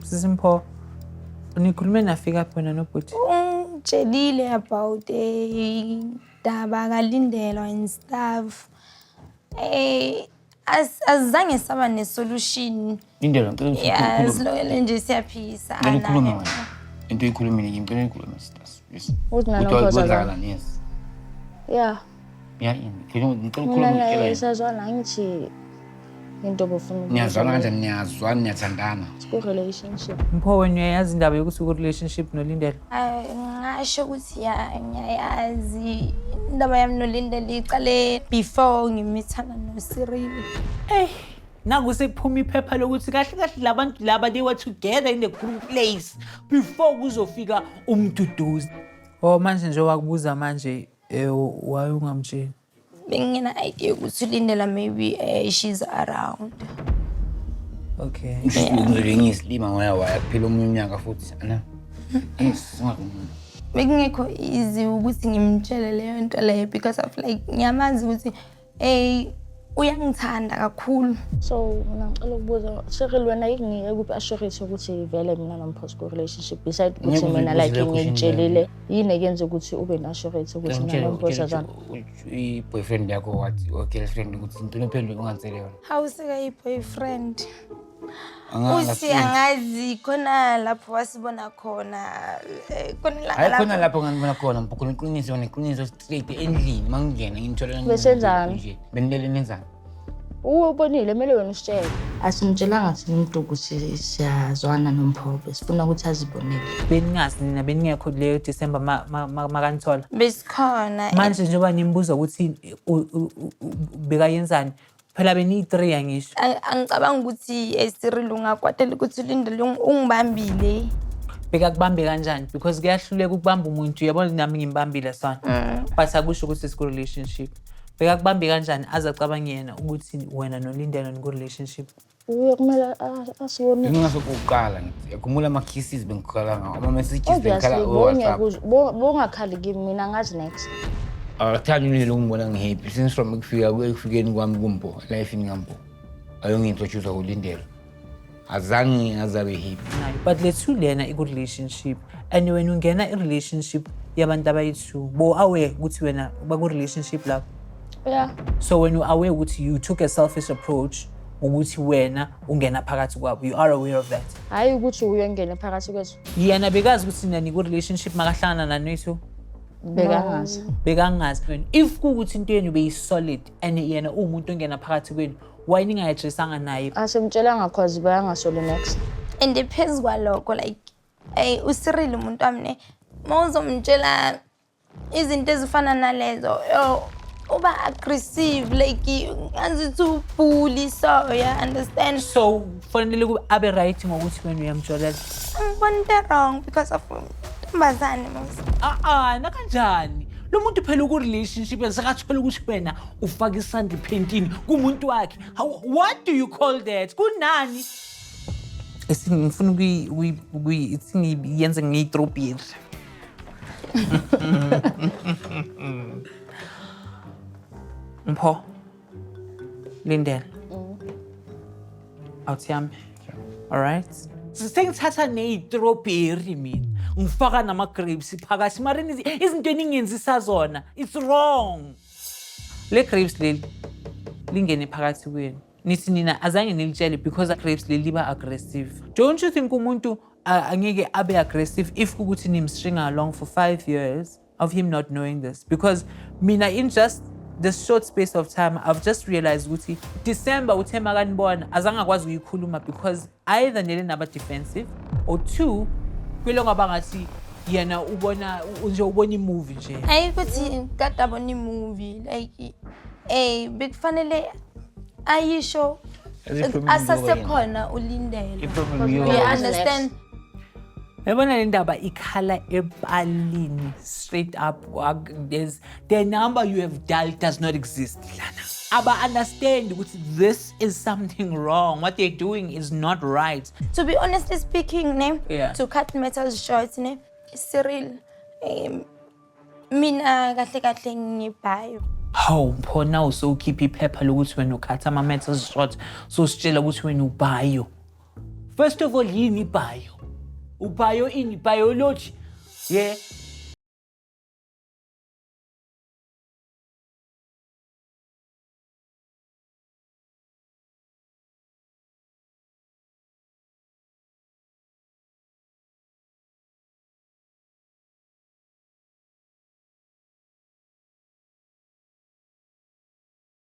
Sisi Mpho, nikhulume nafika phi wena nobhuti? Ungitshelile about indaba kaLindelwa and stuff. Azange saba ne-solution. Lindela, ngicela ukuthi Yeah, ukhulume. silokele nje siyaphisa. Ngicela ukhulume wena. Into oyikhulumile kimi, ngicela uyikhulume, sisters. Yes. Ukuthi mina Ukuthi noMpho kwenzakalani, yes. Yeah. Yeah, yini? Ngicela Mina ukhulume utshela naye yena. siyazwana, angithi into obufuna ukubuza Niyazwana leyo. kanjani? Niyazwana, niyathandana. Siku-relationship. Mpho, wena uyayazi indaba yokuthi uku-relationship noLindela? Ay, ngasho ukuthi ya, ngiyayazi indaba yami noLindela iqale before ngimithana noCyril. Ey, naku sekuphuma iphepha lokuthi kahle kahle labantu laba, they were together in the group place before kuzofika uMduduzi. Oh, manje nje wakubuza manje, why ungamtsheli? Bengingena idea ukuthi uLindela maybe she's around. Okay. Ngizobe ngiyisilima ngoya waya kuphela omunye unyaka futhi. Ana. Yes, Bekungekho easy ukuthi ngimtshele leyo nto leyo because of like ngiyamazi ukuthi uyangithanda kakhulu. So mina ngicela ukubuza Cyril, wena ikunike kuphi assurance ukuthi vele mina noMpho siku-relationship, beside ukuthi Ngeke mina uze like uyibuze le question. ngikutshelile, yini ekenza ukuthi ube ne-assurance ukuthi mina noMpho siyazwana? I-boyfriend yakho wathi or girlfriend ukuthi into ephendule ungansele yona. Hawusika i-boyfriend. Angazi. Uthi angazi khona lapho wasibona khona, khona ilanga Hayi, khona lapho. Lapho ngangibona khona Mpho, khona iqiniso, neqiniso straight endlini mangingena ngimthola. Besenzani? Nje benilele nenzani? Uwe ubonile, kumele wena usitshele. Asimtshelanga thina umuntu ukuthi siyazwana noMpho, besifuna ukuthi azibonele. Beningazi nina, beningekho leyo December makanithola? Besikhona. Manje njengoba nimbuza ukuthi bekayenzani, phela beniyi-three, angisho? Angicabanga ukuthi Cyril ungakwatela ukuthi uLindela ungibambile. Bekakubambe kanjani? Because kuyahluleka ukubamba umuntu, uyabona, nami ngimbambile sona, but akusho ukuthi siku-relationship. Bekakubambe kanjani aze acabange yena ukuthi wena noLindela niku-relationship? Uye kumele asibonile. Ngingasokuqala ngithi yakhumula ama-kisses bengikhala ngawo, ama-messages bengikhala Obviously o-WhatsApp. bongakhali kimi, mina ngazi next. Akathandi uLindela ukungibona ngi-happy since from ekufika ekufikeni kwami kuMpho, elifini kaMpho, ayongi-introduce kuLindela, azange azabe happy. Nayo, but le two lena iku-relationship and wena ungena i-relationship yabantu abayi-two, bo-aware ukuthi wena baku-relationship lapho? Yeah. So when you aware ukuthi you took a selfish approach ukuthi wena ungena phakathi kwabo, you are aware of that? Hhayi ukuthi uyongena phakathi kwethu. Yena bekazi ukuthi nina niku-relationship makahlangana nanithi? Bekangazi. Bekangazi. If kuwukuthi into yenu beyi-solid and yena uwumuntu ongena phakathi kwenu, why ningayi-addressanga naye? Asimtshelanga cause bayangasoli next. And phezu kwalokho like uCyril umuntu wami ne, mawuzomtshela izinto ezifana nalezo, yo, uba aggressive like ngazuthi u-bully, so yeah, understand? So kufanele kube abe right ngokuthi wena uyamjolela? Angiboni into wrong because of ntombazane mos. A-a, nakanjani lo muntu phela uku-relationship, sekathola ukuthi wena ufake isandla ephentini kumuntu wakhe. What do you call that? Kunani ngifuna ithi ngiyenze ngiyi-strawberry. Mpho, Lindela, awuthi yami, alright, sengithatha neyi-strawberry mina ngifaka nama-grapes phakathi, mara izinto eningenzisa zona, it's wrong. Le grapes leli lingene phakathi kwenu, nithi nina azange nilitshele because grapes leli liba aggressive. Don't you think umuntu angeke abe aggressive if ukuthi nimstringa along for 5 years of him not knowing this? Because mina, in just this short space of time, I've just realized ukuthi December uthe makanibona azange akwazi ukuyikhuluma because either nele naba defensive or two kwele ngaba ngathi yena ubona nje, ubona i-movie nje. Hayi, ukuthi kade abona i-movie, like bekufanele ayisho I-problem asasekhona uLindela. I-problem You yiyo. understand? Yabona, le ndaba ikhala epalini straight up. There's the number you have dialed does not exist lana. Aba understand ukuthi this is something wrong, what they're doing is not right. To be honestly speaking ne, to cut matters short ne, Cyril, mina kahle kahle ngibhayo. Hawu Mpho, nawu sowukhipha iphepha lokuthi wena ukhatha ama-matters short, sositshela ukuthi wena ubhayo. First of all, yini i-bio? U-bio ini? Biology? Yeah.